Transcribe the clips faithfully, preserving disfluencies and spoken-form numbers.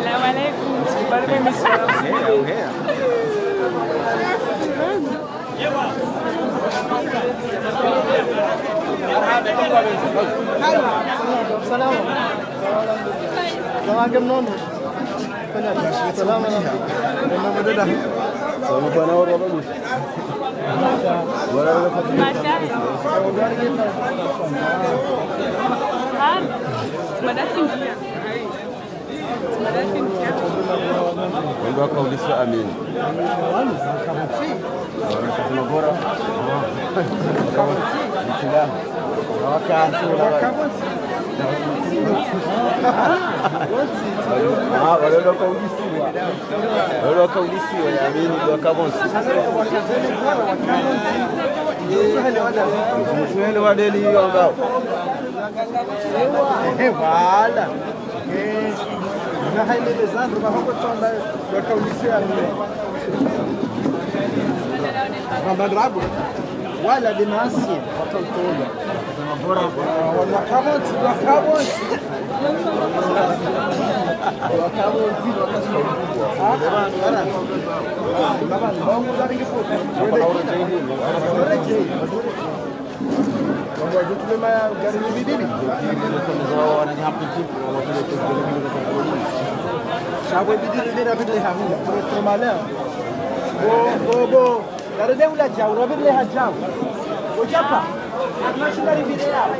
Salam alaikum. Salam. Salam. Salam. Wandru waka ulisa amini. Ah, wale waka ulisiwa. Wale waka ulisiwa, ya amini, waka bonsi. Msuhele wa deli yo ngao. Eh, voilà. Eh, na haine lezandro, ba hoko tsonda, waka ulisiwa, ya amini. Ba madrabo. Wala de masi, waka utola. Waka bonsi, waka bonsi. Waka bonsi, waka bonsi. Ah, ah, ah. Baba, baba, baba, baba. Sha bo bidiri bira bidiri ha hula. Bo, bo, bo. Gari de hula djau, robiri leha djau. Udjapva. Arina shindari bidiri yao.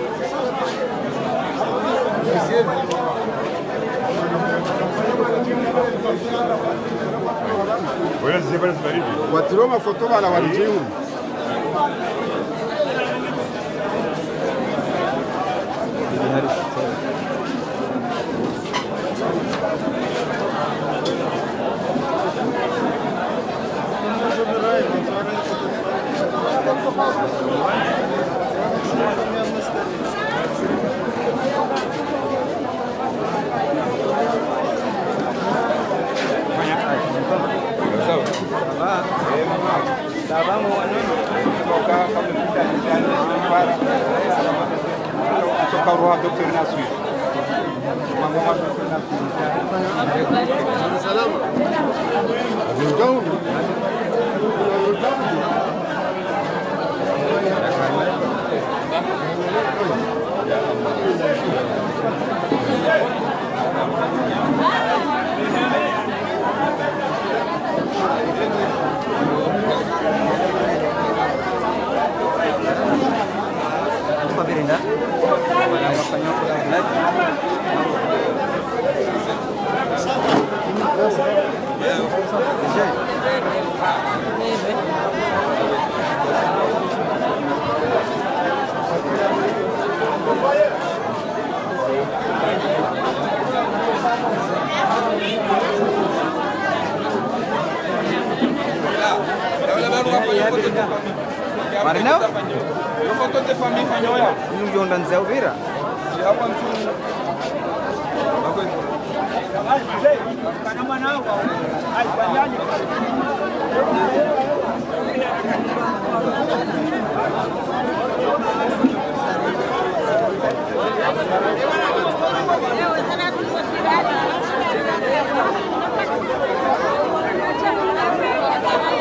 Watiro mafoto bala walijiu. Marina? Yo foto de famille fanyo ya. Nyu yonda nze uvira.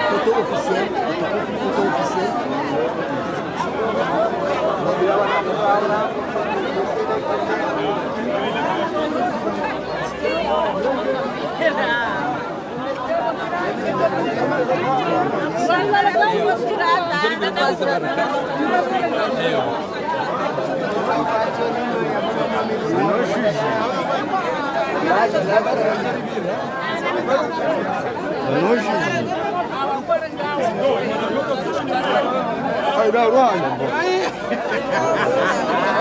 Photo officielle, photo officielle.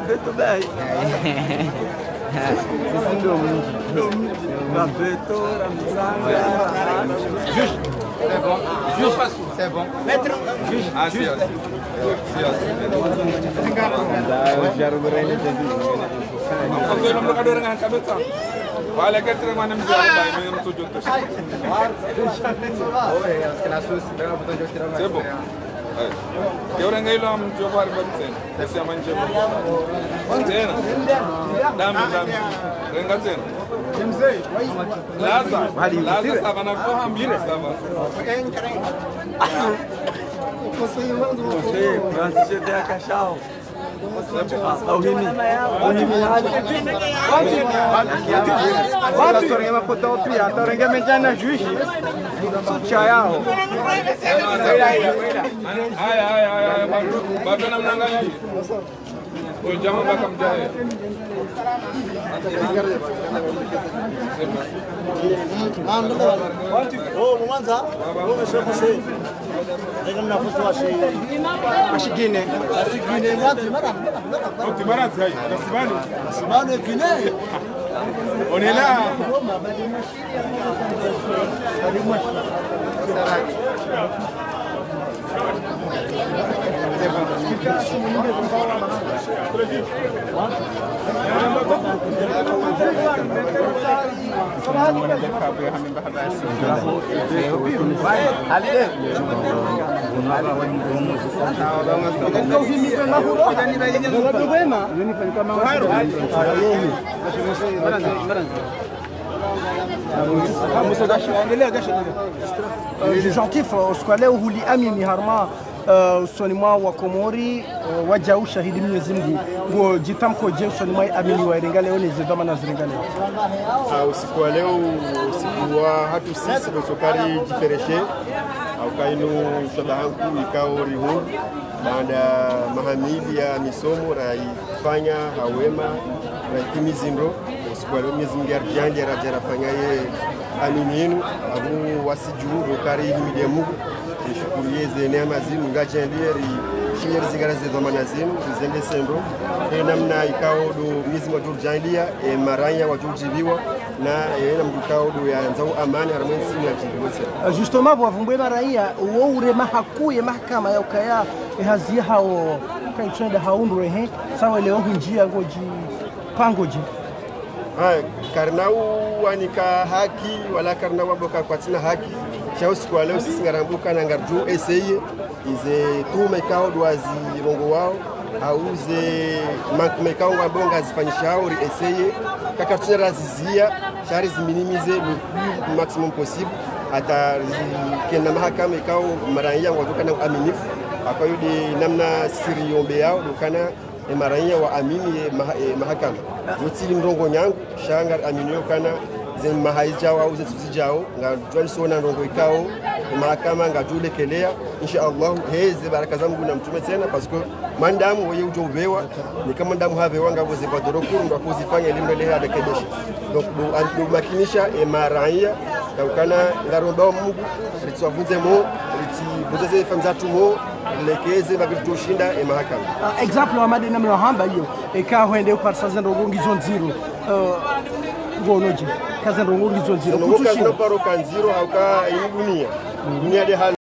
Beto bayi. Sisi ndo mdji. Ndo mdji. Ra Beto, ra Mtsanga. Juge. C'est bon. Juge. C'est bon. Maître. Juge. Ah, juge. Nda, o jaro gorele tedi. Mkozo ilo mlo kadore nga nkado tsa. Wale ketsire mwana mze wa mbaye, mwenye mtsojo toshi. C'est bon. Eh. Ke urenga ilo amdjo kwa riba mtsena. Esi ya manje. Tsena. Dami, dami. Renga tsena. Laza. Laza, ça va, na kwa hambi, ça va. Conseiller, Francis, j'étais à Cachao. Uhimi. Uhimi. Atorenge mafoto pia, atorenge medjana juge. Chayao. Haya, haya, haya, haya, bado, bado namna gani? Oyi, jamaa baka mjaye. Oh, mwanza. Oh, monsieur Conseiller. Ndio mna foto wa shi. Wa shigine. Wa shigine, mwanza, mara, mara, mara. Oh, timara zai. Nasibani. Nasibani, Guinée. On est là. Eh, Gentil, eh, usiku wa leo huliamini harumwa, eh, usoni mwa Wakomori, eh, wadjau shahidi Mwenyezi Mungu, ngodjitamkodje usoni mwa amini warenga leo ne ze dhwamana zirenga leo? Ah, usiku wa leo, usiku wa hatru sisi, ndo sokari djifereshe, au kainu shabaha nkuu ikao rihundru, baanda maha mili ya misomo, raifanya ha wema, raitimizi ndro, usiku wa leo Mwenyezi Mungu yaridjaanlie radja rafanya ye amini inu, apvo wasi djuu, ndo kari himidi Mungu, rishukuriye ze neema zinu, ngadjaanlie, ri, shinye rizingara ze dhwamana zinu, rizendese ndro, ye namna ikao ndo Mwenyezi Mungu wadjo ridjaanlia, e maraya wadjo udjibiwa, na, e, na mndru ikao ndo yandzao amani, harumwa entsi inu yadjibiwe tsena. Eh, justement, pvo wavumbuwe maraya, wo urema haku ye mahakama ya ukaya, e hazi yahawo, kaitswenda haundru, ehe, sawa leo hundjia ngodjipangodje? Haya, karina uwanika haki, wala karina uwamboka kwatsina haki. Sha usiku wa leo sisi ngarambuka na ngardjo eseye, ize tuhuma ikao ndo wazirongowao, au ze mahakama ikao ngwambo ngazifanyishao ri eseye, kakatsina razizia, sha riziminimize le plus maximum possible, hata ri, kena mahakama ikao maraya ngwadjo kana uaminifu, akao yo nde namna sisi riombeao, ndo kana e maraya waamini e maha-, e mahakama. Yo tsi ndrongoo nyangu, sha ngariamini yo kana ze maha zidjao, au ze ntsihu zidjao, ngadjwani sona ndrongoo ikao, e mahakama ngadjo lekelea, insha Allah, he ze baraka za Mungu na mtrume tsena, parce que mwanadamu weye udjo upvewa, nika mwanadamu hapvewa ngapvo ze voies de recours, ndo akozifanya ili mndru ele arekebishe. Donc, ndo, ndo makinisha e maraya, na ukana ngarombao Mungu, ritsiwavundze moyo, ritsivundze ze famiyi zatru moyo, lekeze, mbapvi ritsushinda e mahakama. Ah, exemple, Ahmad, namna wahamba iyo, eka hwende uparisa ze ndrongoo ngizo ndziro, eh, ngonodje, ka ze ndrongoo ngizo ndziro, ze ndrongoo kutsushinda. Kazina uparo ka ndziro, hauka ini dunia. Dunia nde hali.